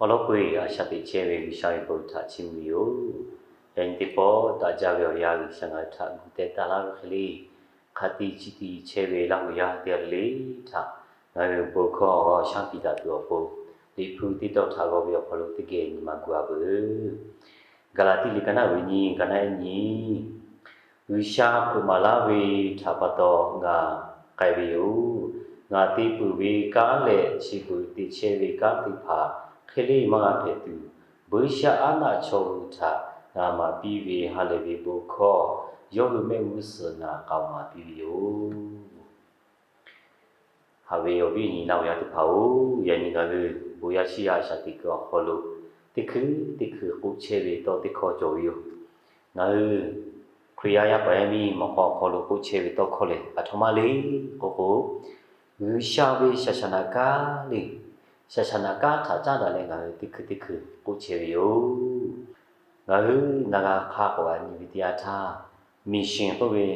Awˬ lawn k'o, a shaꞈ teꞈ chehˇ ve G'uiˬsha ve bon htaꞈ chiˇ mvuh ve yoˬ. Yaꞈ nyi teˇ pawˆ daꞈ jaˇ ve awˬ yanˇ G'uiˬsha ngaˬ hui htaꞈ gu teh taˍ laˇ ve hk'e le, hk'a tiꞈ chi tiꞈ chehˇ ve laˇ hui yaˇ teˇ g'aˇ le le htaꞈ ngaˬ hui bon hkawˇ awˬ g'aˇ shaˉ piˇ daꞈ tuˬ awˬ pon, Liꞈ hpu teˇ tawˇ htaꞈ g'aw ve awˬ hk'aw lo teˇ geh nyi ma gu-a veuˬ. Gaˍlaˍtiˆ liꞈ ka naˆ uiˍ nyi, ka naˆ ehˉ nyi. G'uiˬsha hpeuꞈ maˍ laˇ ve htaꞈ pa taw ngaˬ k'ai ve yoˬ. Ngaˬ te peuˬ ve kanˉ leh chi beuꞈ te chehˇ ve kanˉ teˇ hpaˍ hk'e le maˇ g'a hpehꞈ tuˬ, buiˇshaˆaˉnaˆ chaw hui htaꞈ ngaˬ maˍ piˇ ve ha lehˬ ve bon hkawˇ, yawˇ hui mehˆ g'uˇ suhˍ ngaˬ k'aoˍ maˍ piˇ ve yoˬ. Haꞈ ve awˬ viˉ awˬ nyi laˇ hui yaˇ teˇ hpaˍ-oˬ, yaꞈ nyi ngaˬ hui bon yaˇ shiˉ yaˇ a shaꞈ teꞈ kuiˬ awˬ hk'aw lo teˇ hkui teˇ hkui k'oˆ chehˇ ve tawˇ teˇ hkawˇ cawˬ ve yoˬ. Ngaˬ hui Hkriꞈ yaˇ yaˇ paˍ yaˇ miˇ mawꞈ k'aw awˬ hk'aw lo k'oˆ chehˇ ve tawˇ hkawˇ lehˬ, aˬ htoꞈ ma le k'oˆ k'o, G'uiˬsha ve shaˍshaˍnaˍ kanˉ le, shaˍshaˍnaˍ kanˉ htaꞈ caˉ daꞈ leh ngaˬ hui teˇ hkui teˇ hkui k'oˆ chehˇ ve yoˬ. Ngaˬ hui naˍ g'a hk'a k'awꞈ g'a nyi ve teˇ yanˇ htaˇ, mission k'oˆ ve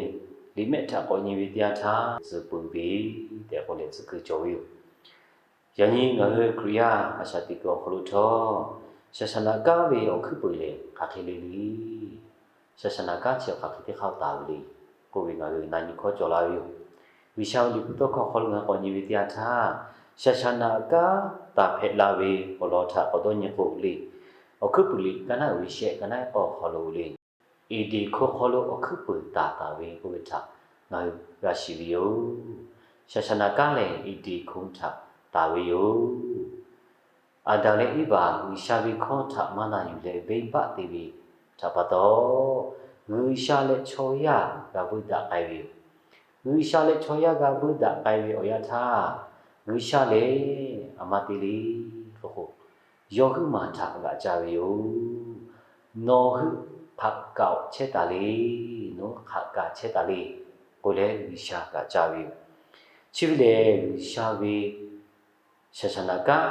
liꞈ mehˆ htaꞈ k'awꞈ nyi ve teˇ yanˇ htaˇ, zuhꞈ peuˬ ve tehꞈ k'oˆ leh tcuhˉ kuiˬ cawˬ ve yoˬ. Yaꞈ nyi ngaˬ hui Hkriꞈ yaˇ a shaꞈ teꞈ kuiˬ awˬ hk'aw lo htawˇ, shaˍshaˍnaˍ kanˉ ve awˬ hkuiˉ peuˬ lehˬ hk'aˬ hk'e le le. Shaˍshaˍnaˍ kanˉ chi awˬ hk'aˬ hk'e teˇ hk'aˇ taˍ ve le k'oˆ ve ngaˬ hui na nyi hkawˇ cawˬ la ve yoˬ. G'uiˬsha ve Liꞈ hpu tawˇ hkawˇ awˬ hk'aw lo ngaˬ hui k'awꞈ nyi ve teˇ yanˇ htaˇ, shaˍshaˍnaˍ kanˉ taˍ hpehꞈ la ve awˬ lawn htaꞈ k'awꞈ dawˇ nyi k'o le, Awˬ hkuiˉ puiˍ liꞈ ka naˆ uiˍ ve shehˆ, ka naˆ ehˉ k'awˇ awˬ hk'aw lo le, Eˍdenˍ hko hk'aw lo awˬ hkuiˉ puiˍ taˍ taˍ ve k'oˆ ve htaꞈ ngaˬ hui g'a shiˍ ve yoˬ. Shaˍshaˍnaˍ kanˉ lehˬ Eˍdenˍ hko htaꞈ taˍ ve yoˬ. Aˍdanˍ leh Eˇvaˍ G'uiˬsha ve hkawˇ htaꞈ maˇ na yuˬ leh venˇbaˆ te ve htaꞈ pa taw, G'uiˬsha leh chaw yaˇ g'a vuiˇ daꞈ k'ai ve yoˬ. G'uiˬsha leh chaw yaˇ g'a vuiˇ daꞈ k'ai ve awˬ yanˇ htaˇ, G'uiˬsha lehˬ aˬ ma te le k'oˆ k'o, yawˇ huiˉ maˬ htaꞈ g'aꞈ ca ve yoˬ. Nawˬ hui hk'aꞈ kaꞈ chehˇ taˍ le, nawˬ hui hk'aꞈ kaꞈ chehˇ taˍ le k'oˆ leh G'uiˬsha g'aꞈ ca ve yoˬ. Chi ve lehˬ G'uiˬsha ve shaˍshaˍnaˍ kanˉ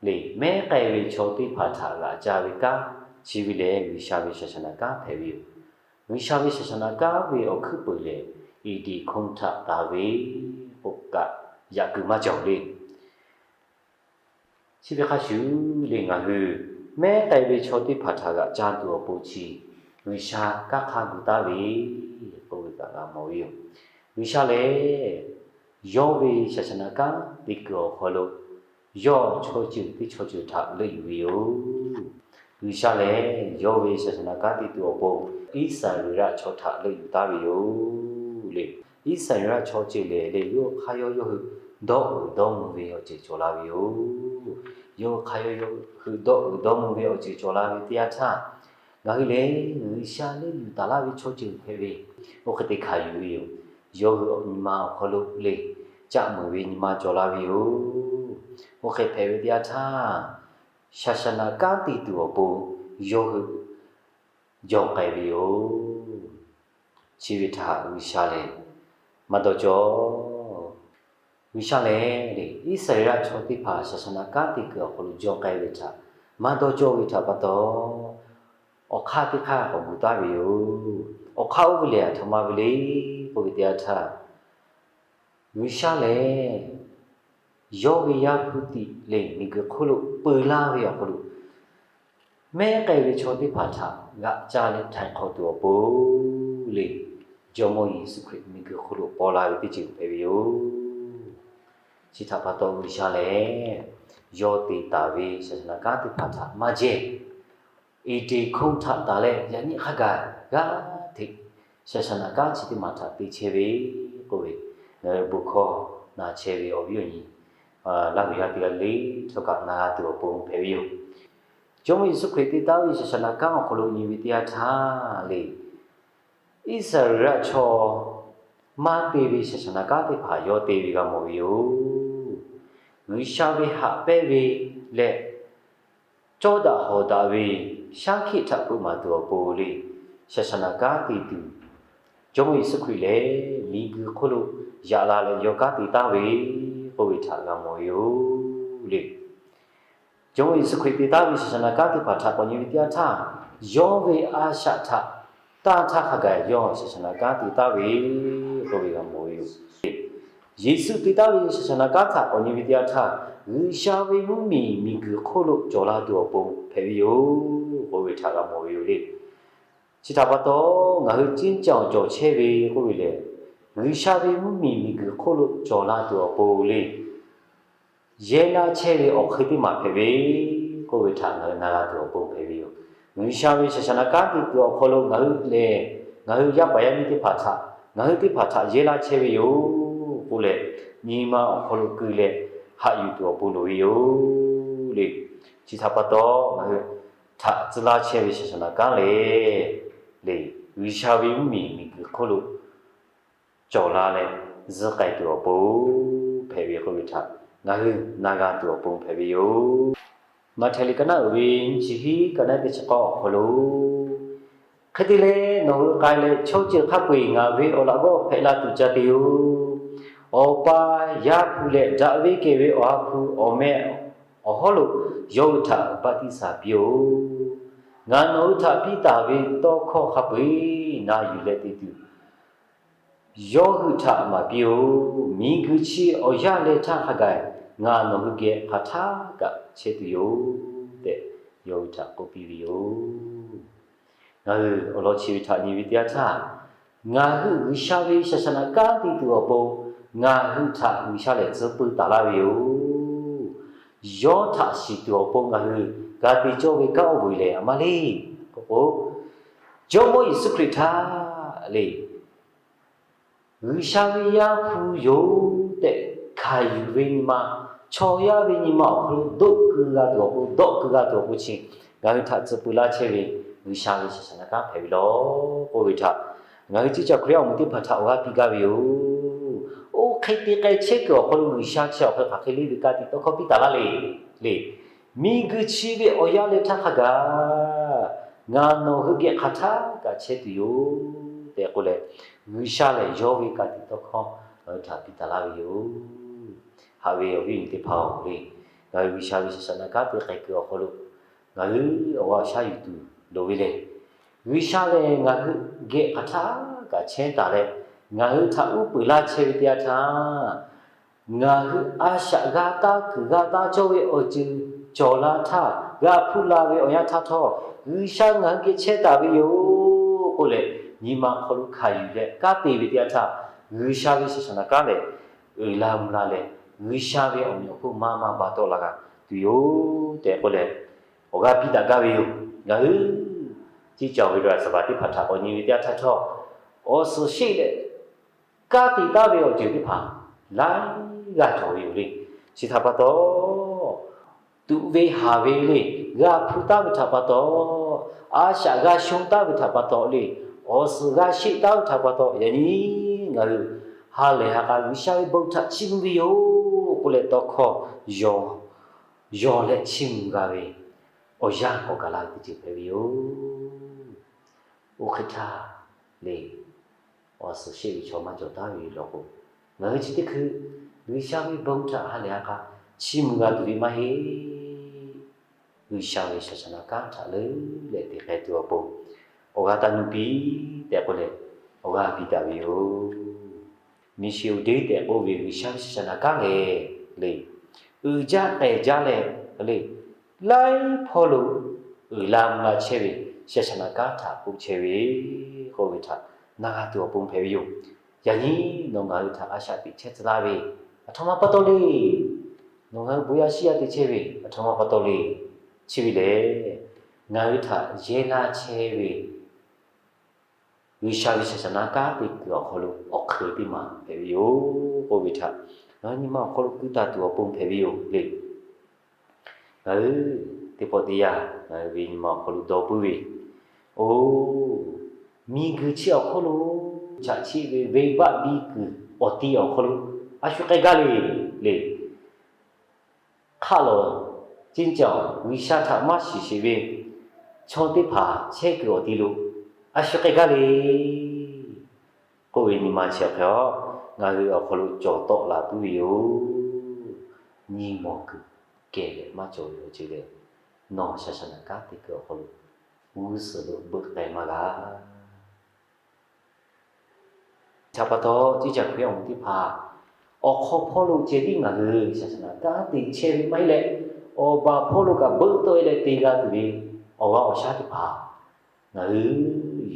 lehˬ, mehˉ k'ai ve chaw teˇ hpaˍ htaꞈ g'aꞈ ca ve kanˉ, chi ve lehˬ G'uiˬsha ve shaˍshaˍnaˍ kanˉ hpehꞈ ve yoˬ. G'uiˬsha ve shaˍshaˍnaˍ kanˉ ve awˬ hkuiˉ peuˬ lehˬ, Eˍdenˍ hko htaꞈ taˍ ve k'oˆ kaꞈ yaꞈ kuiˬ maˇ cawˬ le. Chi ve hk'a shuˍ le ngaˬ hui mehˉ k'ai ve chaw teˇ hpaˍ htaꞈ g'aꞈ ca tuˬ awˬ pon chi G'uiˬsha kanˉ hk'aˇ gu taˉ ve k'oˆ ve kaꞈ g'a mawˬ ve yoˬ. G'uiˬsha lehˬ, yawˇ ve shaˍshaˍnaˍ kanˉ te kuiˬ awˬ hk'aw lo yawˇ chaw ceuˬ teˇ chaw ceuˬ htaꞈ leuˆ yuˬ ve yoˬ. G'uiˬsha lehˬ, yawˇ ve shaˍshaˍnaˍ kanˉ te tuˬ awˬ pon Iˉsaˍreˍlaˆ chaw htaꞈ leuˆ yuˬ taˉ ve yoˬ le. Iˉsaˍreˍlaˆ chaw ceuˬ lehˬ le, yawˇ hk'aˇ yawˇ yawˇ hui dawˇ uiˍ dawˇ mvuh ve awˬ ceuˬ cawˬ la ve yoˬ. Yawˇ hui hk'aˇ yawˇ yawˇ hui dawˇ uiˍ dawˇ mvuh ve awˬ ceuˬ cawˬ la ve teˇ yanˇ htaˇ, ngaˬ hui lehˬ G'uiˬsha leuˆ yuˬ taˍ laˇ ve chaw ceuˬ hpehꞈ ve, oˇ hk'e te hkanˍ yuˬ ve yoˬ. Yawˇ hui nyi ma awˬ hk'aw lo le, caˆ meuˍ ve nyi ma cawˬ la ve yoˬ. Oˇ hk'e hpehꞈ ve teˇ yanˇ htaˇ, shaˍshaˍnaˍ kanˉ te tuˬ awˬ pon yawˇ hui jaw k'ai ve yoˬ. Chi ve htaꞈ G'uiˬsha lehˬ maˇ dawˇ cawˇ. G'uiˬsha lehˬ, Iˉsaˍreˍlaˆ chaw teˇ hpaˍ shaˍshaˍnaˍ kanˉ te kuiˬ awˬ hk'aw lo jaw k'ai ve htaꞈ maˇ dawˇ cawˇ ve htaꞈ pa taw, awˬ hk'aˇ teˇ hk'aˇ k'awꞈ gu taˉ ve yoˬ. Awˬ hk'aˇ oˇ ve lehˬ aˬ htoꞈ ma ve le k'oˆ ve teˇ yanˇ htaˇ, G'uiˬsha lehˬ yawˇ ve Yaˇ hpu tiꞈ lehˬ miˬguiˬ hk'oˆ lo peu laˇ ve awˬ hk'aw lo, mehˉ k'ai ve chaw teˇ hpaˍ htaꞈ g'aꞈ ca leh htaiˍ hk'awꞈ tuˬ awˬ pon le, Jawˇmawˇ Yeˍsuˆ Hkriꞈ miˬguiˬ hk'oˆ lo paw la ve teˇ ceuˬ hpehꞈ ve yoˬ. Chi htaꞈ pa taw G'uiˬsha lehˬ, yawˇ te taˍ ve shaˍshaˍnaˍ kanˉ teˇ hpaˍ htaꞈ maˇ jehˇ, Eˍdenˍ hko htaꞈ taˍ leh yaꞈ nyi hk'a gaˬ g'aˇ hteꞈ shaˍshaˍnaˍ kanˉ chi teˇ maˬ htaꞈ te chehˇ ve k'oˆ ve, ngaˬ hui bon hkawˇ na chehˇ ve awˬ viˉ awˬ nyi laˇ hui yaˇ teˇ g'aˇ le htawˇ kaꞈ na g'a tuˬ awˬ pon hpehꞈ ve yoˬ. Jawˇmawˇ Yeˍsuˆ Hkriꞈ te taˉ ve shaˍshaˍnaˍ kanˉ awˬ hk'aw lo nyi ve teˇ yanˇ htaˇ le, Iˉsaˍreˍlaˆ chaw maˇ te ve shaˍshaˍnaˍ kanˉ teˇ hpaˍ yawˇ te ve g'a mawˬ ve yoˬ. G'uiˬsha ve haꞈ pehnˇ ve leh cawˇ daꞈ hawˍ daꞈ ve shaˉ hkiˆ htaꞈ hpeuꞈ maˍ tuˬ awˬ pon le, shaˍshaˍnaˍ kanˉ te tuˬ Jawˇmawˇ Yeˍsuˆ Hkriꞈ lehˬ miˬguiˬ hk'oˆ lo yaꞈ la leh yawˇ kanˉ te taˍ ve k'oˆ ve htaꞈ g'a mawˬ ve yoˬ le. Jawˇmawˇ Yeˍsuˆ Hkriꞈ te taˍ ve shaˍshaˍnaˍ kanˉ teˇ hpaˍ htaꞈ k'awꞈ nyi ve teˇ yanˇ htaˇ, yawˇ ve a shaꞈ htaꞈ tanˇ htaˇ hk'a gaˬ yawˇ shaˍshaˍnaˍ kanˉ te taˍ ve k'oˆ ve g'a mawˬ ve yoˬ. Yeˍsuˆ te taˍ ve shaˍ shaˍ naˍ kanˉ htaꞈ k'awꞈ nyi ve teˇ yanˇ htaˇ, G'uiˬsha ve mvuhˇmiˬ miˬguiˬ hk'oˆ lo cawˬ la tuˬ awˬ pon hpehꞈ ve yoˬ k'oˆ ve htaꞈ g'a mawˬ ve yoˬ le. Chi htaꞈ pa taw, ngaˬ hui ကျဉ်းကျင် awˬ cawˬ chehˇ ve k'oˆ ve lehˬ, G'uiˬsha ve mvuhˇmiˬ miˬguiˬ hk'oˆ lo cawˬ la tuˬ awˬ pon le. Yehˇ laˇ chehˇ ve awˬ hk'e teˇ maˬ hpehꞈ ve k'oˆ ve htaꞈ ngaˬ hui na g'a tuˬ awˬ pon hpehꞈ ve yoˬ. G'uiˬsha ve shaˍ shaˍ naˍ kanˉ te tuˬ awˬ hk'aw lo ngaˬ hui lehˬ, ngaˬ hui yaˇ paˍ yaˇ miˇ teˇ hpaˍ htaꞈ, ngaˬ hui teˇ hpaˍ htaꞈ yehˇ laˇ chehˇ ve yoˬ k'oˆ leh, nyi ma awˬ hk'aw lo keu leh haꞈ yuˬ tuˬ awˬ pon loˍ ve yoˬ le. Chi htaꞈ pa taw, ngaˬ hui htaꞈ tcuh laˇ chehˇ ve shaˍ shaˍ naˍ kanˉ lehˬ, le, G'uiˬsha ve mvuhˇmiˬ miˬguiˬ hk'oˆ lo cawˬ la leh zuh k'ai tuˬ awˬ pon hpehꞈ ve k'oˆ ve htaꞈ ngaˬ hui na g'a tuˬ awˬ pon hpehꞈ ve yoˬ. Maꞈhtehˍ liꞈ ka naˆ uiˍ ve nyiˇ chi hiˉ ka naˆ teˇ chi k'awˇ awˬ hk'aw lo, hk'e te leh nawˬ hui k'ai leh chaw ceuˬ hk'a peu-eˬ ngaˬ ve awˬ laꞈ g'awˇ hpehꞈ la tuˬ ca te-oˬ. Awˬ pa, Yaˇ hpu leh daꞈ ve kehˬ ve Awˬ ha hpu awˬ meh awˬ hawˉ lo yawˇ hui htaꞈ baˆtiˆsaˬ piˇ-oˆ. Ngaˬ nawˬ hui htaꞈ piˇ taˍ ve tawˇ hkawˇ hk'a peu-eˬ na yuˬ leh te tuˬ yawˇ hui htaꞈ maˍ piˇ-oˆ. Miˬguiˬ chi awˬ yanˇ leh htaˇ hk'a gaˬ ngaˬ nawˬ hui geh hk'aˬ htaˇ kaꞈ chehˇ tuˬ yoˬ tehꞈ, yawˇ hui htaꞈ k'oˆ piˇ ve yoˬ. Ngaˬ hui awˬ lawn chi ve htaꞈ nyi ve teˇ yanˇ htaˇ, ngaˬ hui G'uiˬsha ve shaˍ shaˍ naˍ kanˉ te tuˬ awˬ pon ngaˬ hui htaꞈ G'uiˬsha lehˬ tcuh pui taˍ laˇ ve yoˬ. Yawˇ htaꞈ shiˍ tuˬ awˬ pon ngaˬ hui g'a te cawˇ ve kanˉ oˇ ve lehˬ a maˇ le k'o k'o, Jawˇmawˇ Yeˍsuˆ Hkriꞈ htaꞈ le G'uiˬsha ve Yaˇ hpu yoˬ tehꞈ hkanˍ yuˬ ve nyi ma, chaw yaˇ ve nyi ma awˬ hk'aw lo dawˆ keu g'a tuˬ awˬ pon, dawˆ keu g'a tuˬ awˬ pon chi ngaˬ hui htaꞈ tcuh pui laˇ chehˇ ve G'uiˬsha ve shaˍ shaˍ naˍ kanˉ hpehꞈ ve law k'oˆ ve htaꞈ ngaˬ hui ciˉ ca Hkriꞈ yaˇ awˬ moˍ teˇ hpaˍ htaꞈ awˬ g'aˇ piˇ gaˇ ve yoˬ. Oˇ hk'e te k'ai chehˇ kuiˬ awˬ hk'aw lo G'uiˬsha chi awˬ hk'e hk'aˬ hk'e le ve ka tiꞈ tawˇ hkawˇ piˇ taˍ laˇ le le. Miˬguiˬ chi ve awˬ yanˇ leh htaˇ hk'a gaˬ ngaˬ nawˬ hui geh hk'aˬ htaˇ kaꞈ chehˇ tuˬ yoˬ tehꞈ k'oˆ leh, G'uiˬsha lehˬ yawˇ ve ka tiꞈ tawˇ hkawˇ ngaˬ hui htaꞈ piˇ taˍ laˇ ve yoˬ. Haꞈ ve awˬ viˉ awˬ nyi teˇ hpaˍ-oˬ le, ngaˬ hui G'uiˬsha ve shaˍ shaˍ naˍ kanˉ te k'ai kuiˬ awˬ hk'aw lo ngaˬ hui awˬ g'aˇ awˬ shaˉ yuˬ tuˬ loˍ ve lehˬ, G'uiˬsha lehˬ ngaˬ hui geh hk'aˬ htaˇ kaꞈ chehˇ taˍ leh, ngaˬ hui htaꞈ uˉ peunˍ laˇ chehˇ ve teˇ yanˇ htaˇ, ngaˬ hui a shaꞈ g'a taˇ kuiˬ g'a taˇ cawˇ ve awˬ ceuˬ cawˬ la htaˇ, g'a hpuˇ la ve awˬ yanˇ htaˇ htawˇ, G'uiˬsha ngaˬ hui geh chehˇ taˍ ve yoˬ k'oˆ leh, nyi ma hk'aw lo hkanˍ yuˬ leh kanˉ te ve teˇ yanˇ htaˇ, G'uiˬsha ve shaˍ shaˍ naˍ kanˉ lehˬ uiˍ la mvuh la leh, G'uiˬsha ve awˬ meꞈ awˬ hponˇ maˇ maˇ ba tawˆ la g'a tuˬ yoˬ tehꞈ k'oˆ leh, awˬ g'aˇ piˇ daꞈ gaˇ ve yoˬ. Ngaˬ hui ciˉ ca ve g'a saˍ baˍ teˇ hpaˍ htaꞈ k'awꞈ nyi ve teˇ yanˇ htaˇ htawˇ, awˬ suhˍ sheˆ leh kanˉ te taˍ ve awˬ ceuˬ teˇ hpaˍ laiˉ g'aˇ cawˬ ve yoˬ le. Chi htaꞈ pa taw, tuꞈ ve haˍ ve le, g'a hpuˇ taˍ ve htaꞈ pa taw, a shaꞈ g'a shonˇ taˍ ve htaꞈ pa taw le, awˬ suhˍ g'a sheˆ taˍ ve htaꞈ pa taw, yaꞈ nyi ngaˬ hui ha lehˬ ha k'a G'uiˬsha ve bon htaꞈ chiˇ mvuh ve yoˬ k'oˆ leh tawˇ hkawˇ yaw leh chiˇ mvuh g'a ve awˬ yanˇ k'awꞈ gaˬ la ve teˇ ceuˬ hpehꞈ ve yoˬ. Oˇ hk'e htaˇ le, awˬ suhˍ sheˆ ve chaw maˇ cawˬ taˍ ve law k'o, ngaˬ hui chi teˇ hkui G'uiˬsha ve bon htaꞈ ha lehˬ ha k'a chiˇ mvuh g'a tuˬ ve maˇ heˆ. G'uiˬsha ve shaˍ shaˍ naˍ kanˉ htaꞈ leuˉ leh te k'ai tuˬ awˬ pon awˬ g'aˇ taˇ nuˇ piˇ tehꞈ k'oˆ leh, awˬ g'aˇ piˇ daꞈ ve yoˬ. Miˬ shiˍ uˍ deˇ tehꞈ k'oˆ ve G'uiˬsha ve shaˍ shaˍ naˍ kanˉ lehˬ le, uiˍ jaˇ k'ehˬ jaˇ leh le, laiˉ hpawˇ lo uiˍ la mvuh la chehˇ ve shaˍ shaˍ naˍ kanˉ htaꞈ k'oˆ chehˇ ve k'oˆ ve htaꞈ na g'a tuˬ awˬ pon hpehꞈ ve yoˬ. Yaꞈ nyi nawˬ ngaˬ hui htaꞈ a shaꞈ teꞈ chehˇ tcuh laˇ ve aˬ htoꞈ ma pa taw le. Nawˬ ngaˬ hui bon yaˇ shiˉ yaˇ te chehˇ ve aˬ htoꞈ ma pa taw le. Chi ve lehˬ, ngaˬ hui htaꞈ yehˇ laˇ chehˇ ve G'uiˬsha ve shaˍ shaˍ naˍ kanˉ te kuiˬ awˬ hk'aw lo awˬ hk'e teˇ maˬ hpehꞈ ve yoˬ k'oˆ ve htaꞈ ngaˬ hui nyi ma awˬ hk'aw lo keu taˍ tuˬ awˬ pon hpehꞈ ve yoˬ le. Ngaˬ hui teˇ pawˆ teˇ yanˇ ngaˬ hui ve nyi ma awˬ hk'aw lo dawˇ puiˉ ve, oˬ, miˬguiˬ chi awˬ hk'oˆ lo chaꞈ chiˆ ve venˇbaˆ biˇ kuiˬ awˬ ti awˬ hk'aw lo a shu k'ai gaˇ le le. Hk'aˆ lawˬ, ceˇ caˬ G'uiˬsha htaꞈ maˇ shiˍ sheˍ ve chaw teˇ hpaˍ chehˇ kuiˬ awˬ ti lo a shu k'ai gaˇ le k'oˆ ve nyi ma chi awˬ hk'e a, ngaˬ hui awˬ hk'aw lo cawˬ tawˆ la puiˉ ve yoˬ. Nyi mawˬ kuiˬ kehˬ leh maˇ cawˬ ve awˬ ceuˬ lehˬ, nawˬ shaˍ shaˍ naˍ kanˉ te kuiˬ awˬ hk'aw lo g'uˇ suhˍ lo beuꞈ k'ai maˇ g'a. Htaꞈ pa taw, ceˇ caˬ Hkriꞈ yaˇ awˬ moˍ teˇ hpaˍ Awˬ hk'aw hpawˇ lo ceh tiˉ ngaˬ hui shaˍ shaˍ naꞈ kanˉ te chehˇ ve maˇ heˆ leh, awˬ baˬ hpawˇ lo kaꞈ beuꞈ tawˆ e leh te g'a tuˬ ve awˬ g'aˇ awˬ shaˉ teˇ hpaˍ ngaˬ hui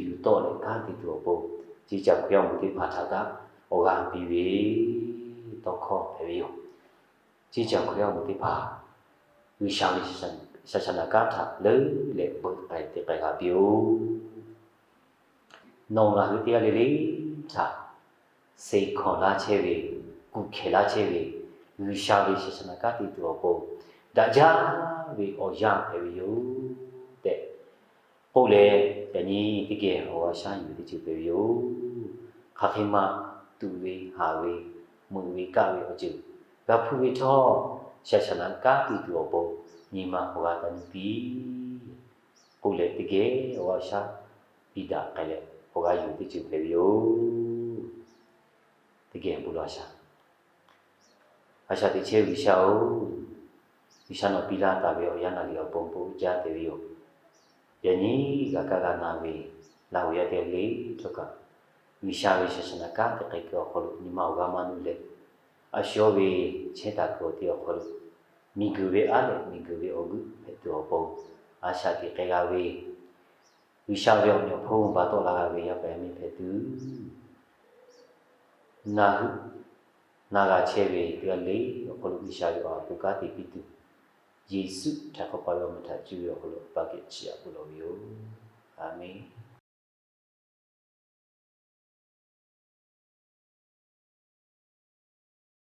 yuˬ tawˆ leh kanˉ te tuˬ awˬ pon, ceˇ caˬ Hkriꞈ yaˇ awˬ moˍ teˇ hpaˍ htaꞈ kaꞈ awˬ g'aˇ piˇ ve tawˇ hkawˇ hpehꞈ ve yoˬ. Ceˇ caˬ Hkriꞈ yaˇ awˬ moˍ teˇ hpaˍ, G'uiˬsha ve shaˍ shaˍ naꞈ kanˉ htaꞈ leuˉ leh beuꞈ k'ai te k'ai g'a piˇ-oˆ. Nawˬ ngaˬ hui teˇ g'aˇ le le htaꞈ seˍ hkawˬ laˇ chehˇ ve, kuˬ hkehˍ laˇ chehˇ ve, G'uiˬsha ve shaˍ shaˍ naꞈ kanˉ te tuˬ awˬ pon daꞈ jaˇ ve awˬ yanˇ hpehꞈ ve yoˬ tehꞈ k'oˆ leh, yaꞈ nyi teˇ geh awˬ g'aˇ shaˉ yuˬ ve teˇ ceuˬ hpehꞈ ve yoˬ. Hk'aˬ hk'e ma tuꞈ ve, haˍ ve, meuꞈ ve, kaˆ ve awˬ ceuˬ g'a hpuˇ ve htawˇ, shaˍ shaˍ naꞈ kanˉ te tuˬ awˬ pon nyi ma awˬ g'aˇ taˇ nuˇ piˇ k'oˆ leh, teˇ geh awˬ g'aˇ shaˉ piˇ daꞈ k'ai leh awˬ g'aˇ yuˬ ve teˇ ceuˬ hpehꞈ ve yoˬ. Teˇ geh bon lawˬ shaˍ. A shaꞈ teꞈ chehˇ G'uiˬsha-oˬ, G'uiˬsha nawˬ piˇ laˇ taˍ ve awˬ yanˇ naˍ riˍ awˬ pon bon jaˇ te ve yoˬ. Yaꞈ nyi g'a kaˇ g'a na ve Laˇ huˍ yaˇ teˇ g'aˇ le htawˇ kaꞈ, G'uiˬsha ve shaˍ shaˍ naꞈ kanˉ te k'ai kuiˬ awˬ hk'aw lo nyi ma awˬ g'aˇ maˇ nuˇ leh, a shu ve chehˇ taˍ kuiˬ awˬ ti awˬ hk'aw lo miˬguiˬ ve aˉ leh miˬguiˬ ve awˬ g'euˆ hpehꞈ tuˬ awˬ pon, a shaꞈ teꞈ k'ai g'a ve G'uiˬsha ve awˬ meꞈ awˬ hponˇ baˬ tawˆ la g'a ve yaˇ paˍ yaˇ miˇ hpehꞈ tuˬ, na hui na g'a chehˇ ve teˇ g'aˇ le awˬ hk'aw lo G'uiˬsha ve awˬ to kanˉ te piˇ tuˬ, Yeˍsuˆ htaꞈ k'awꞈ pa ve awˬ meh htaꞈ cuˇ ve awˬ hk'aw lo pa kehˬ chiˇ aꞈ k'oˆ lawˬ ve yoˬ. A menˬ.